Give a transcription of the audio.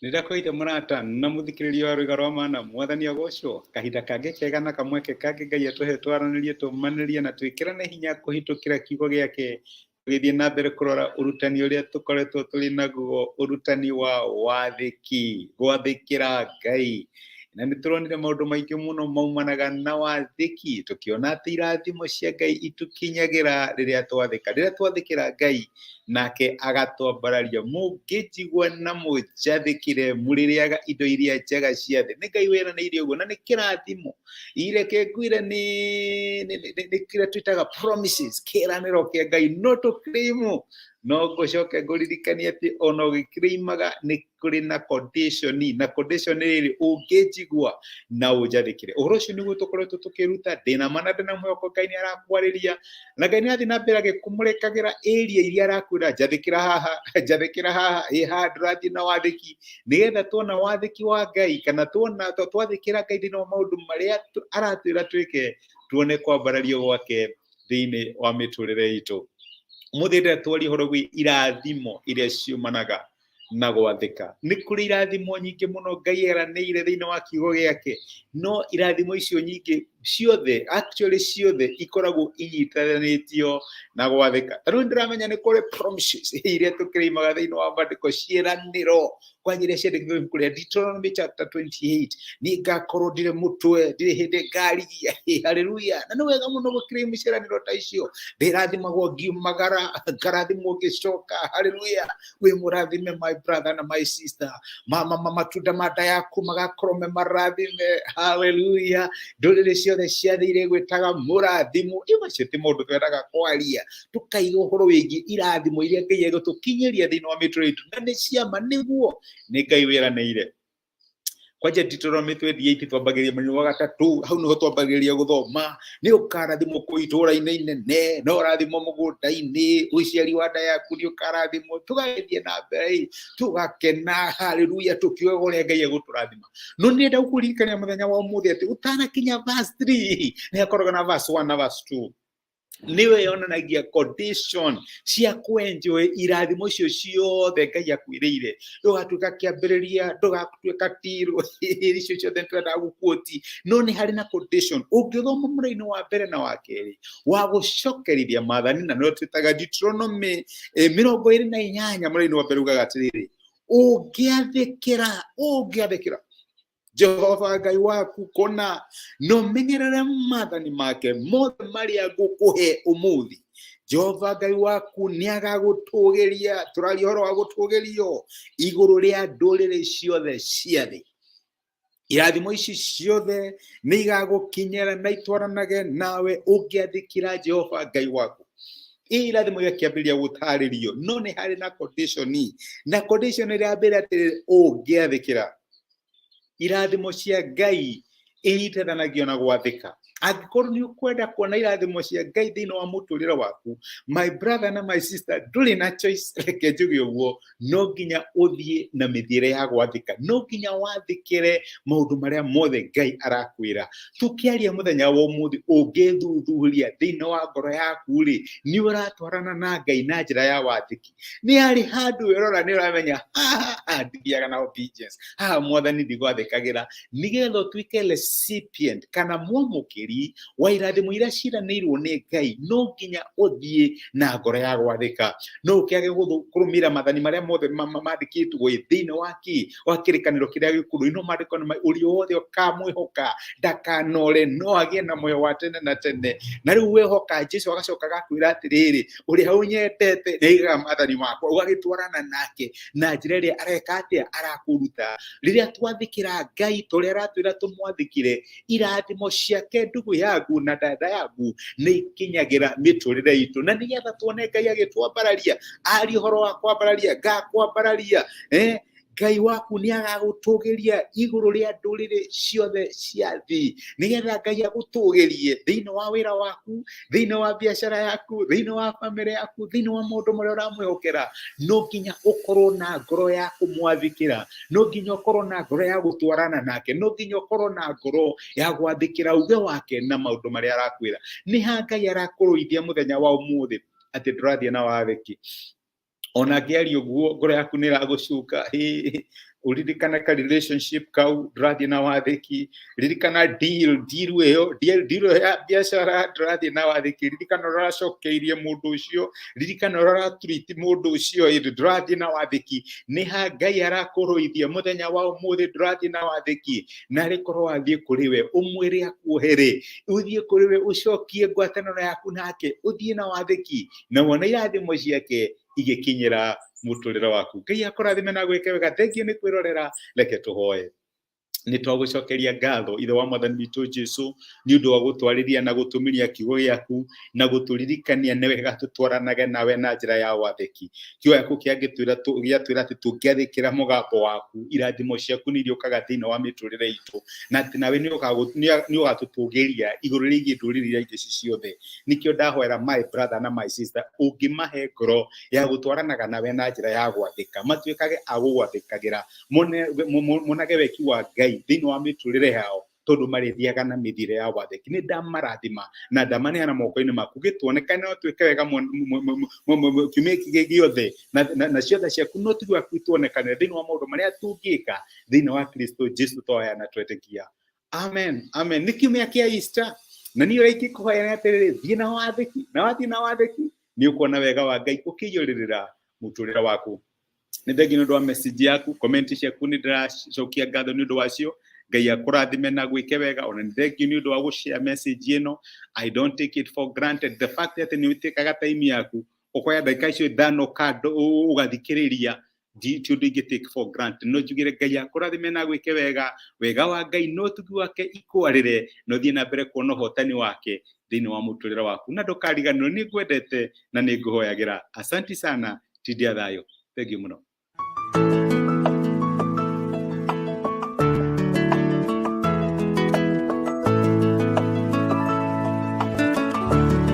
Nĩndakũheire mũrata na mũthikĩrĩria wa rwĩga rwa mana, mwathani agocwo. Kahinda kangĩ kega na kamweke kangĩ Ngai atũhe twaranĩrie, tũmanĩrie na twĩkĩrane hinya kũhĩtũkĩra kiugo gĩake, tũgĩthiĩ na mbere kũrora ũrutani ũrĩa tũkoretwo tũrĩ naguo, ũrutani wa wathĩki, gwathĩkĩra Ngai. Na nĩ tũronire maũndũ maingĩ mũno maumanaga na wathĩki, tũkĩona atĩ irathimo cia Ngai itũkinyagĩra rĩrĩa twathĩka. Rĩrĩa twathĩkĩra Ngai, nake agatwambararia. Mũngĩnjigua na mũnjathĩkĩre, mũrĩrĩaga indo iria njega cia thĩ. Nĩ Ngai wĩranĩire ũguo, na nĩ kĩrathimo. Ireke ngwĩre nĩ kĩrĩa twĩtaga promises, kĩĩranĩro kĩa Ngai, no tũkĩrĩimwo. No ngũcoke ngũririkanie atĩ ona ũgĩkĩrĩimaga nĩ kũrĩ na condition, na condition nĩ rĩrĩ, ũngĩnjigua na ũnjathĩkĩre. Ũhoro ũcio nĩguo tũkoretwo tũkĩruta. Ndĩna ma na ndĩna mwĩhoko Ngai nĩ arakwarĩria, na Ngai nĩ arathiĩ na mbere agĩkũmũrĩkagĩra area iria arakwĩra njathĩkĩra haha, njathĩkĩra haha, ĩ haha ndũrathiĩ na wathĩki, nĩgetha tuona wathĩki wa Ngai, kana tuona twathĩkĩra Ngai thĩinĩ wa maũndũ marĩa aratwĩra twĩke, tuone kwambarario gwake thĩinĩ wa mĩtũrĩre itũ. Ũmũthĩ ndĩrenda twarie ũhoro wĩ irathimo iria ciumanaga na gwathĩka. Nĩ kũrĩ irathimo nyingĩ mũno Ngai eranĩire thĩinĩ wa kiugo gĩake, no irathimo icio nyingĩ ciothe, actually ciothe ikoragwo inyitanĩtio na gwathĩka. Ta rĩu ndĩramenya nĩ kũrĩ promises iria tũkĩrĩimaga thĩinĩ wa maandĩko, ciĩranĩro kwanja iria ciandĩkĩtwo ibuku rĩa Deuteronomy chapter 28, niĩ ngakorwo ndirĩ mũtwe, ndirĩ hĩndĩ ngarigia. Haleluya! Na nĩ wega mũno gũkĩrĩima ciĩranĩro ta icio. Ndĩrathimagwo ngiumagara, ngarathimwo ngĩcoka. Haleluya! Wĩ mũrathime my brother na my sister. Mama, matunda ma nda yaku magakorwo me marathime. Haleluya! Ndũrĩrĩ ciothe cia thĩ irĩgwĩtaga mũrathimu. Macio ti maũndũ twendaga kwaria, tũkaiga ũhoro wĩgiĩ irathimo iria Ngai egũtũkinyĩria thĩinĩ wa mĩtũrĩre itũ, na nĩ ciama, nĩguo nĩ Ngai wĩranĩire. Kwanja Deuteronomy 28 twambagĩrĩria mũhari wa gatatũ, hau nĩho twambagĩrĩria gũthoma. Nĩ ũkarathimwo kũu itũũra-inĩ inene, no ũrathimwo mũgũnda-inĩ, ũciari wa nda yaku nĩ ũkarathimwo. Tũgagĩthiĩ na mbere, tũgakena, haleluya, tũkiugaga ũrĩa Ngai egũtũrathima. No nĩenda gũkũririkania mũthenya wa ũmũthĩ atĩ ũtanakinya verse 3 nĩ hakoragwo na verse 1 na verse 2, nĩwe yonanagia condition cia kwenjoy irathimo icio ciothe Ngai akwĩrĩire. Ndũgatuĩka kĩambĩrĩria, ndũgatuĩka tirũ, icio ciothe nĩtwendaga gũkuoti, no nĩ harĩ na condition. Ũngĩthoma mũraini wa mbere na wa kerĩ wa gũcokerithia maathani, na nĩyo twĩtaga Deuteronomy 28 mũraini wa mbere, ugaga atĩrĩrĩ, ũngĩathĩkĩra, ũngĩathĩkĩra Jehova Ngai waku kũna, na ũmenyerere maathani make mothe marĩa ngũkũhe ũmũthĩ, Jehova Ngai waku nĩ agagũtũgĩria. Tũraria ũhoro wa gũtũgĩrio igũrũ rĩa ndũrĩrĩ ciothe cia thĩ. Irathimo ici ciothe nĩ igagũkinyĩra na itwaranage nawe ũngĩathĩkĩra Jehova Ngai waku. Ĩ irathimo igakĩambĩrĩria gũtarĩrio, no nĩ harĩ na condition, na condition ĩrĩa mbere atĩrĩrĩ, ũngĩathĩkĩra. Irathimo cia Ngai inyitithanagio na gwathĩka. Angĩkorwo nĩ ũkwenda kuona irathimo cia Ngai thĩinĩ wa mũtũrĩre waku, my brother na my sister, ndũrĩ na choice, reke njuge ũguo, no nginya ũthiĩ na mĩthiĩre ya gwathĩka, no nginya wathĩkĩre maũndũ marĩa mothe Ngai arakwĩra. Tũkĩaria mũthenya wa ũmũthĩ, ũngĩthuthuria thĩinĩ wa ngoro yaku rĩ, nĩ ũratwarana na Ngai na njĩra ya wathĩki? Nĩ harĩ handũ werora nĩ ũramenya haha ndithiaga na obedience, haha mwathani ndigwathĩkagĩra? Nĩgetha ũtuĩke recipient kana mwamũkĩri wa irathimo iria ciĩranĩirwo nĩ Ngai, no nginya ũthiĩ na ngoro ya gwathĩka. No ũkĩage kũrũmĩrĩra mathani marĩa mothe mandĩkĩtwo thĩinĩ wa kĩ wa kĩrĩkanĩro kĩrĩa gĩkũrũ, ino maandĩko nĩ ũrĩa wothe ũkamwĩhoka ndakanore, no agĩe na muoyo wa tene na tene. Na rĩu wehoka Jesu, agacoka agakwĩra atĩrĩrĩ, ũrĩa ũnyendete nĩ aigaga maathani makwa, ũgagĩtwarana nake na njĩra ĩrĩa areka atĩa, arakũruta. Rĩrĩa twathĩkĩra Ngai ta ũrĩa aratwĩra tũmwathĩkĩre, irathimo ciake, ndugu yaku na dada yaku, nĩ ikinyagĩra mĩtũrĩre itũ. Na nĩgetha tuone Ngai agĩtwambararia, aria ũhoro wa kwambararia, ngakwambararia, Ngai waku nĩ agagũtũgĩria igũrũ rĩa ndũrĩrĩ ciothe cia thĩ. Nĩgetha Ngai agũtũgĩrie thĩinĩ wa wĩra waku, thĩinĩ wa biacara yaku, thĩinĩ wa bamĩrĩ yaku, thĩinĩ wa maũndũ marĩa ũramwĩhokera, no nginya ũkorwo na ngoro ya kũmwathĩkĩra, no nginya ũkorwo na ngoro ya gũtwarana nake, no nginya ũkorwo na ngoro ya gwathĩkĩra uge wake na maũndũ marĩa arakwĩra. Nĩ ha Ngai arakũrũithia mũthenya wa ũmũthĩ atĩ ndũrathiĩ na wathĩki? Ona ngĩaria ũguo, ngoro yaku nĩ ĩragũcuka. Ũririkane ka relationship kau, ndũrathiĩ na wathĩki. Ririkana deal, deal ĩyo, deal, deal ĩyo ya biacara, ndũrathiĩ na wathĩki. Ririkana ũrĩa ũracokeirie mũndũ ũcio, ririkana ũrĩa ũraturiti mũndũ ũcio, ĩndĩ ndũrathiĩ na wathĩki. Nĩ ha Ngai arakũrũithia mũthenya wa ũmũthĩ, ndũrathiĩ na wathĩki. Na arĩ korwo wathiĩ kũrĩ we ũmwĩre akuohere, ũthiĩ kũrĩ we ũcokie ngwatanĩro yaku nake, ũthiĩ na wathĩki na wone irathimo ciake igĩkinyĩra mũtũrĩre waku. Ngai akũrathime na gwĩke wega. Thengiũ nĩ kwĩrorera, reke tũhoe. Nĩ twagũcokeria ngatho, Ithe wa Mwathani witũ Jesu, nĩ ũndũ wa gũtwarĩria na gũtũmĩria kiugo gĩaku na gũtũririkania nĩ wega tũtwaranage nawe na njĩra ya wathĩki. Kiugo gĩaku kĩangĩtwĩra, gĩatwĩra atĩ tũngĩathĩkĩra mũgambo waku, irathimo ciaku nĩ irĩũkaga thĩinĩ wa mĩtũrĩre itũ, na atĩ nawe nĩ ũgatũtũgĩria igũrũ rĩgiĩ ndũrĩrĩ iria ingĩ ci ciothe. Nĩkĩo ndahoera my brother na my sister, ũngĩmahe ngoro ya gũtwaranaga nawe na njĩra ya gwathĩka, matuĩkage a gũgwathĩkagĩra, monage weki wa Ngai thĩinĩ wa mĩtũrĩre yao, tondũ marĩthiaga na mĩthiĩre ya wathĩki. Nĩ ndamarathima na ndamaneana moko-inĩ maku, gĩtuonekane no twĩke wega kiumia gĩkĩ gĩothe, na ciothe ciaku no tigi waku tuonekane thĩinĩ wa maũndũ marĩa tũngĩka thĩinĩ wa Kristo Jesu, twoya na twetĩkia. Amen, amen. Nĩ kiumia kĩa Easter, na niĩ ũrĩa ingĩkũhoya nĩ atĩrĩrĩ, thiĩ na wathĩki, na wathiĩ na wathĩki nĩ ũkuona wega wa Ngai ũkĩiyũrĩrĩra mũtũrĩre waku. Nĩ thengiũ nĩ ũndũ wa message yaku, comment ciaku, nĩ ndĩracokia ngatho nĩ ũndũ wacio. Ngai akũrathime na gwĩke wega. Ona nĩ thengiũ nĩ ũndũ wa gũshare message ĩno. I don't take it for granted, the fact atĩ nĩ ũtĩkaga time yaku, ũkoya ndagĩka icio ithano kando ũgathikĩrĩria, ti ũndũ ingĩ take for granted. No njugire Ngai akũrathime na gwĩke wega. Wega wa Ngai no ũtugi wake ikwarĩre, na ũthiĩ na mbere kuona ũhotani wake thĩinĩ wa mũtũrĩre waku, na ndũkariganĩrwo nĩ ngwendete na nĩ ngũhoyagĩra. Asanti sana, tindia thayũ, thengiũ mũno.